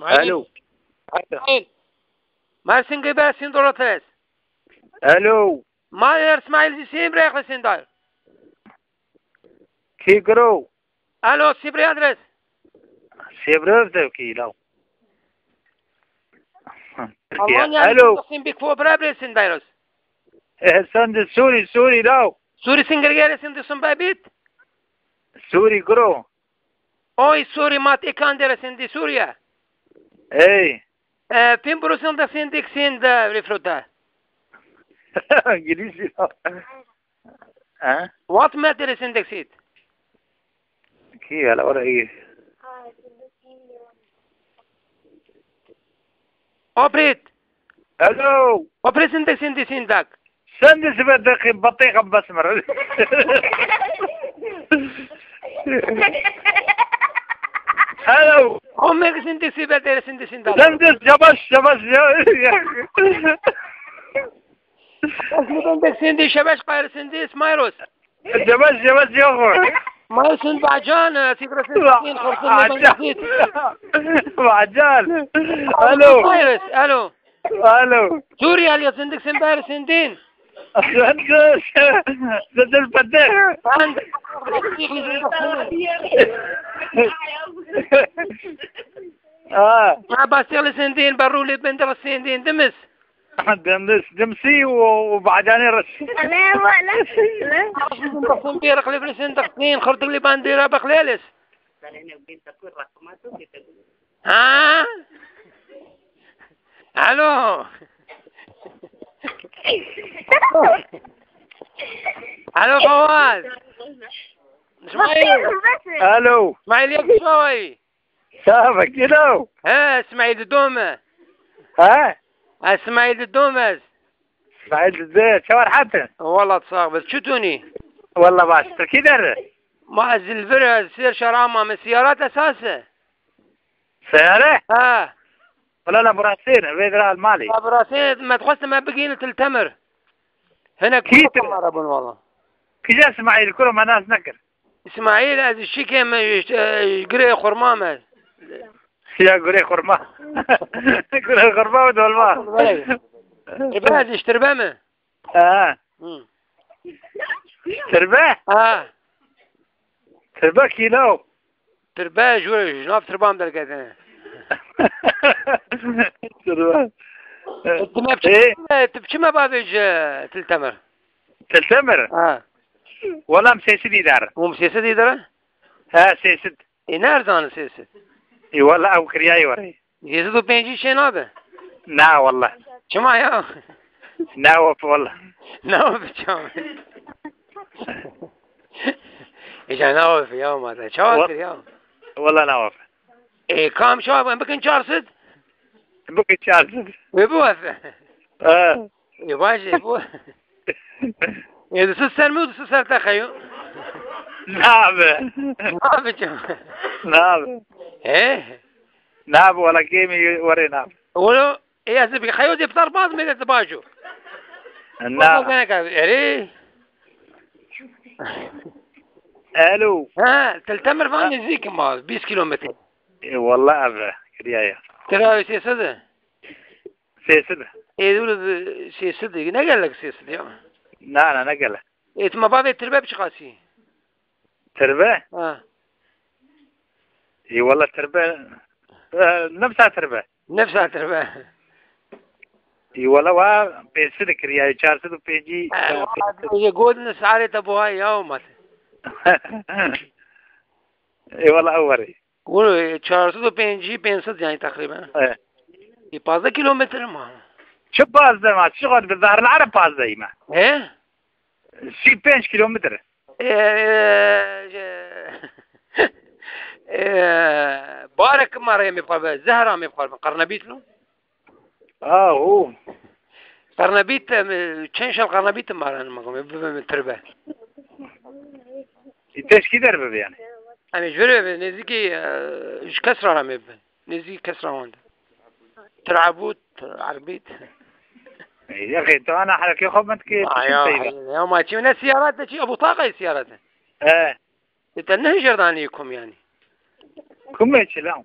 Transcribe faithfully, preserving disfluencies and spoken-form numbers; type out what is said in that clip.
Alo. Alo. Mersin gibi Sindorates. Alo. Mayer İsmail Zisim Reklesindar. Kî giro? Alo, Sibri adres. Sibri adres kî, law? Almanya. Alo. Sin bik fo bra bresin virus. Eh, sen de Sûrî, Sûrî, law? Sûrî singirgere sin de sun bebit? Sûrî giro. Oy, Sûrî mat ekan dere sin de Sûriye. Ey. Eh, pin brusun de sin dik sin de rifruta. İngilizce. Ha? What matter is index seat? Ki, hala ora iyi. Oprit. Hello. Oprit index in this indak. Sen de siber de ki batı kabbas mı? Hello. O merkezinde siber de resin de sindak. Sen de yavaş yavaş ya. Bas li bendek sindî, şebeş qayr sindî, Smairos. Cebez, cebez yok mu? Smairos bacan, e, fikretin, xorsun, Bacan. Bacan. Alo. Smairos, alo. Alo. Suriyeli sindik, simber sindin. Sen de, sen de, sen de. Ben de. Ha. Ha, basiyeli sindin, berruli bendek sindin, dimiz. Dimsî û, û bacanê reş. Bêrixlê birisên dixtîn, xirtilî bandêra bixlêlis. Ha? Alo. Alo, Fawaz. İsmail. Alo. İsmail, yek şawayı. Sabe, kilo. He, Smail didome. He? He, Smail didome. Smail dide, çavar hatin. Wallah, sağ ol. Çutuni? Wallah, baş. Tirkî derre? Ma ez li vir, ez ser şara ma min siyarat esas e. Seyare? He. Wala la burasêne, vê dira almalî. La burasêne, me dixwest me bigîne Til Temir. Hinek Kî kuro Til- kamera bûn wala. Kîja Smail kuro me nas nekir. İsmail, ez şikê me, e, gurê xurma me. Ya gurê xurma. Gurê xurma û dolma. Tirbe, ez iştirbe mi? Ha. Hı. Tirbe? Ha. Tirbe kîlo. Tirbe, ji, ji nav tirban derketine. Tirbe. E, tu me biçim, Ê? E, tu biçim me bavê ji Til Temir? Til Temir? Ha. Wala em sêsid îdar. Hûn sêsid îdar? He, sêsid. Ê, nerzan sêsid. Ê, wala ew kiryayê were. Sêsid û pêncî çê nabe? Na, wala. Çima ya? Na, waf, wala. Na, waf, çawa? Ê, ca na, waf, ya, ma da. Çawa Wa- kir, ya? Wala na, waf. Ê, kam çawa, em bikin çar sed? Bikin çar sed. Wê biwef. Ha. Ê, baş e, bu. Ê, du sed ser mi û du sed ser te xeyo? Nabe. Nabe çi? Nabe. He? Nabe, wala kêmî were nabe. Wala, ê, ez bi xeyo zê pitar baz me de bajo. Na. Baz me ka, erê. Alo. Ha, Til Temir van Ha. Nêzîk ma, bîst kilometre. E, wala ev e, kiriya ya. Kira sê sed e. Sêsid. Ê, dûr sêsid, ne gelek sêsid ya? Na, na, ne gelek. Ê, tu me bavê tirbe bi çiqasî? Tirbe? Ha. Ê, wala tirbe, e, nefsa tirbe. Nefsa tirbe. Ê, wala wa pênc sed kiriya, çar sed û pêncî. E, e, wa, ye godin sarê te buha ya, û mat. Ê, wala ew werê. Wilo çar sed û pêncî, pênc sed yani teqrîben. E. E, pazdeh kilometre ma. Çi pazdeh ma? Çi xwe bi Zahril Ereb pazdeh me. He? Sî pênc kilometre. E, e, e, barek ma rê me xwe be, zehra me xwe be. Qernebît lo. Aho. Qernebît, em, çend şal qernebît maran ma, me, me, me tirbe. Teşkî der bibe yani. Em ji vir nêzîkî, e, ji kes ra me bin. Nêzîkî kes ra wan de. Tirabût, erbît. Ya xê, tu ana herekê xwe bin ki. Ay, ay, ya ma çi ne siyaret de çi, Ebu Taqay siyaret. E. Te ne hijardanî kum yani? Kum e çi lan?